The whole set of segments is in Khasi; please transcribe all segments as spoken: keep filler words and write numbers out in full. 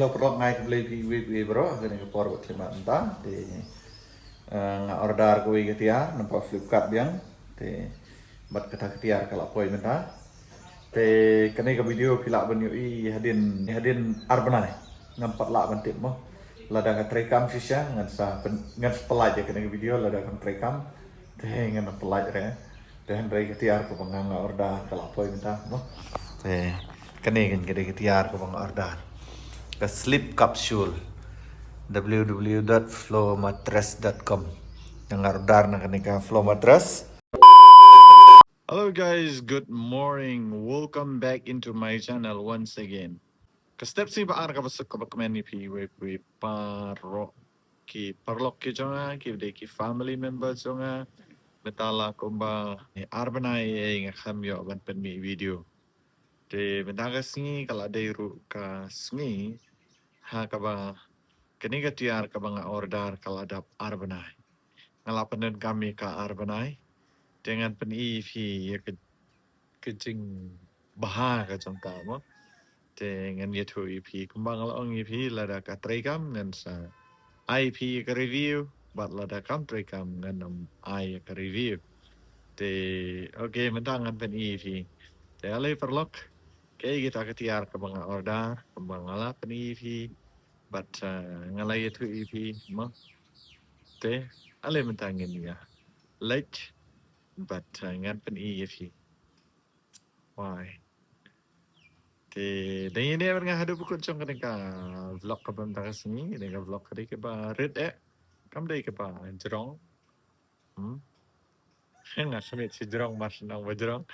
Hello paralok, nga ai khublei phi iwei pa iwei baroh ha kane ka por ba khlem mynta. Te, eh, nga order kawei ka tiar na Flipkart biang. Te bad kata ka tiar ka la poi mynta. Te kane ka video phi lah ban ïohi hadien, hadien ar bnai. Ngam pat lah ban tip mo. Lada ka treikam shisha ngan sa pyn-, ngan sa pynlait ïa kane ka video, lada kam treikam te ngan pynlait re. Te hynrei ka tiar kaba nga, nga order ka la poi mynta mo. Te kane kan ka dei ka tiar kaba nga order. Ka sleep capsule. W W W dot flow mattress dot com. Nga order na kane ka Flow Mattress. Hello guys, good morning. Welcome back into my channel once again. Ka step sngi ba ar kaba suk kaba kmen ïa phi iwei pa iwei baroh, ki paralok ki jong nga, ki dei ki family members jong nga. Mynta la kumba ar bnai ei nga khlem ïoh ban pynmih video. Te mynta ka sngi ka la dei ruh ka sngi ha kaba kane ka tiar kaba nga order ka la dap ar bnai. Nga la pyndonkam ïa ka ar bnai. Te ngan pyni ïa phi ïa ka, ka jingbha ka jong ka mo. Te ngan ïathuh ïa phi kumba nga la ong ïa phi, lada ka treikam ngan sa ai phi ïa ka review, bad lada kam treikam ngan ym ai ïa ka review. Te okay, mynta ngan pyni ïa phi. Te ale paralok, kaei kata ka tiar kaba nga order, kaba nga la pyni ïa phi. Bad, uh, nga la ïathuh ïa phi mo. Te ale mynta ngin ïa leit bad, uh, ngan pyni ïa phi. Wai. Te dei ïa ne bad nga haduh ba kut jong kane ka vlog kaba mynta ka sngi, kane ka vlog ka dei kaba rit eh. Kam dei kaba jrong. Hmm. Nga khmih shi jrong, mar shu nang ba jrong.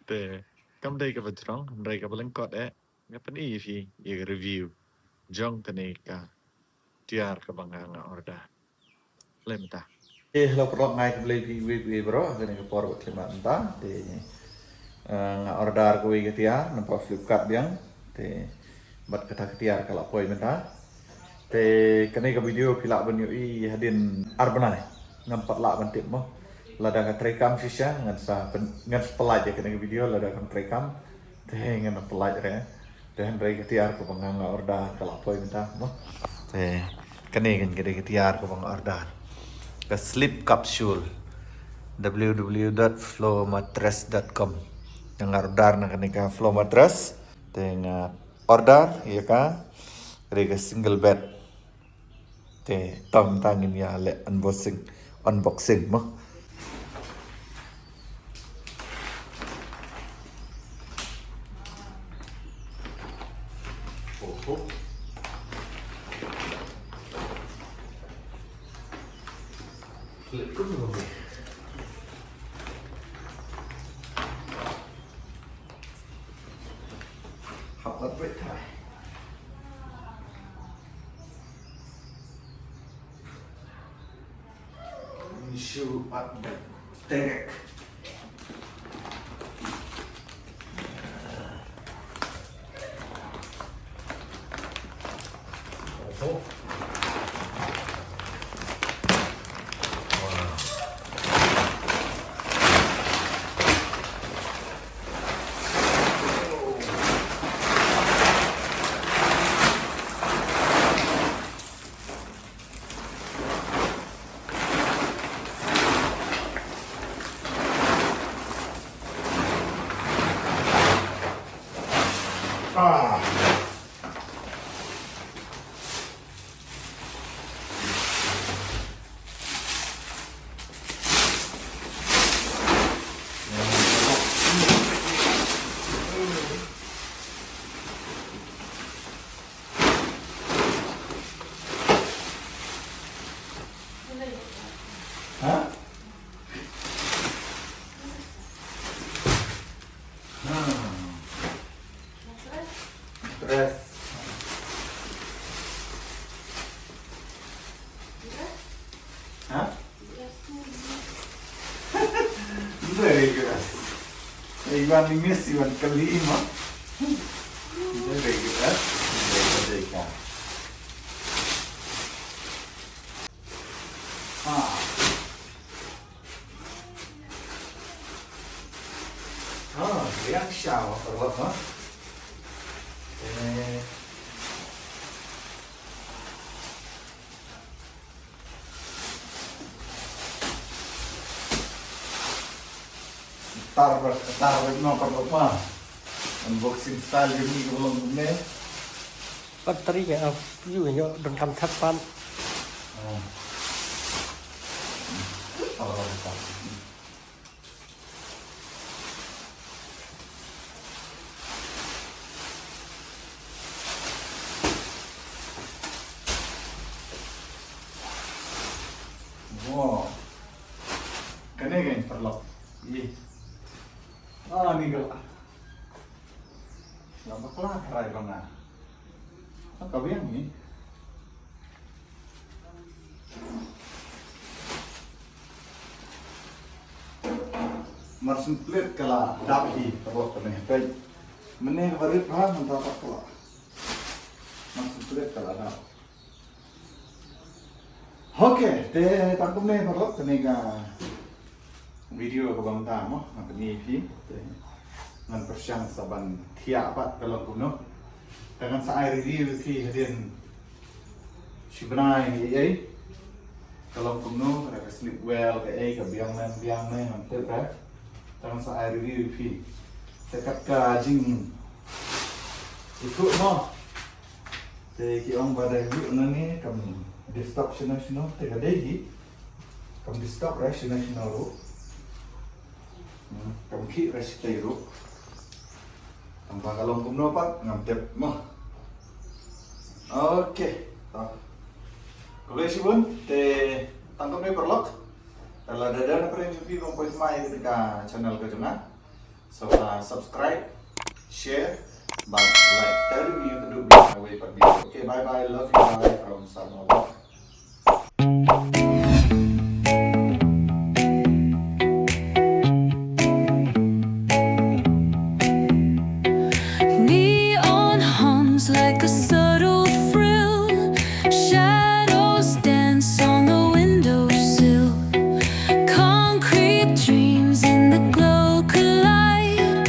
Te kam dei kaba jrong, hynrei kaba lyngkot eh. Nga pyni ïa phi ïa ka review jong kane ka tiar kaba nga, nga order. Lem ta. Eh, hello paralok, nga ai khublei phi iwei pa iwei baroh ha kane ka por ba khlem mynta. Te, eh, nga order kawei ka tiar na Flipkart biang. Te bad kata ka tiar ka la poi mynta. Te kane ka video phi lah ban ïohi hadien ar bnai. Ngam pat lah ban tip mo. Lada ka treikam shisha ngan sa pyn-, ngan sa pynlait ïa kane ka video, lada kam treikam te ngan pynlait re. Te hynrei ka tiar kaba nga, nga order ka la poi mynta mo. Te kane kan ka dei ka tiar kaba nga order. Ka sleep capsule. W W W dot flow mattress dot com. Nga order na kane ka Flow Mattress. Te nga order ïa ka, ka dei ka single bed. Te tam tang ngin ïa leh unboxing, unboxing mo. Oho. Let go of me. Hap lat bret thai. Shu at bret terek. Ah. Ha? Hmm. Mattress. Ha? Very good. Iwan miss, Iwan kalima. Very good. Very good. Ah. Ah, yang shower for what, huh? Eh. Tar, tar, no, paralok ma. Unboxing style jong ngi ka ba long kumne. Pat tari me, ah, yu, yu, donkam thep pat. Ah. Oh, tar. Wow. Kane ka paralok. Ï. Ah, ni ka la. Nga bakla ka rai ba nga. Ka biang ni. Mar syn plet ka la dap hi, ka bok ka neh peit. Mynne ka barit bha mynta pat ka la. Mar syn plet ka la dap. Ok, te tang kumne paralok, kane ka video kaba mynta mo, nga pyni phi, te ngan pyrshang sa ban thiah pat ka long kumno. Te ngan sa ai review phi hadien shi bnai ne ei ei. Ka long kumno, ka da ka sleep well, ka ei, ka biang ne, biang ne, ngam tip re. Te ngan sa ai review phi. Te kat ka jingithuh mo. Te ki ong ba dei ruh na ngi kam desktop shano shano, te ka dei hi. Kam desktop re shano shano ruh. Hmm, kam khih re shatei ruh. Tang ba ka long kumno pat ngam tip mo. Ok. Ta. Khublei shibun, te tang kumne paralok. Te lada don na pdeng jong phi ba poi thymmai ïa ka channel ka jong nga. So, uh, subscribe, share, bad like. Te ruh ngi ïa kynduh biang ha kawei pat video. Okay, bye bye. Love you, bye from Sarma Vlog. Neon hums like a subtle thrill. Shadows dance on the windowsill. Concrete dreams in the glow collide.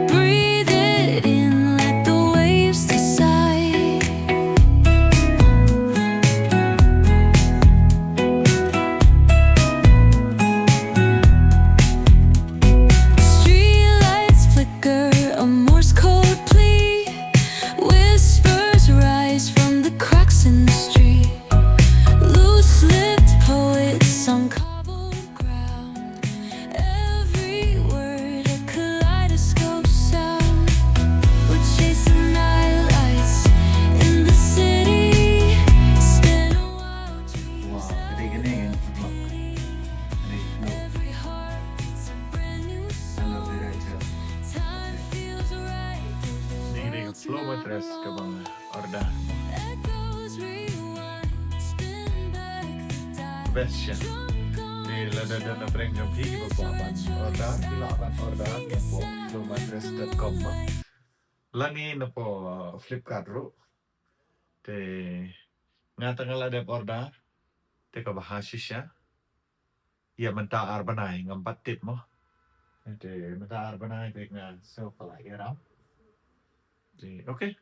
Breathe it in, let the waves decide. Streetlights flicker, a Morse code plea. Whispers rise from the cracks in the street. Loose-lipped poets on cobbled ground. Every word a kaleidoscope sound. We're chasing night lights in the city. Spin wild dreams. Wow, ka dei kane ka ngi. Ka dei flow. Every heart beats a brand new song. Time feels right. Ka dei ka Flow mattress kaba nga order. Best sha. Te lada don na pdeng jong phi kiba kwah ban order, phi lah ban order napoh flow mattress dot com ba. Lane napoh Flipkart ruh. Te nga te nga la dep order. Te kaba ha shisha. Ïa mynta ar bnai ngam pat tip mo. Te mynta ar bnai te nga sngew pala ïa ram. Te, okay.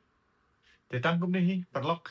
Te tang kumne hi paralok,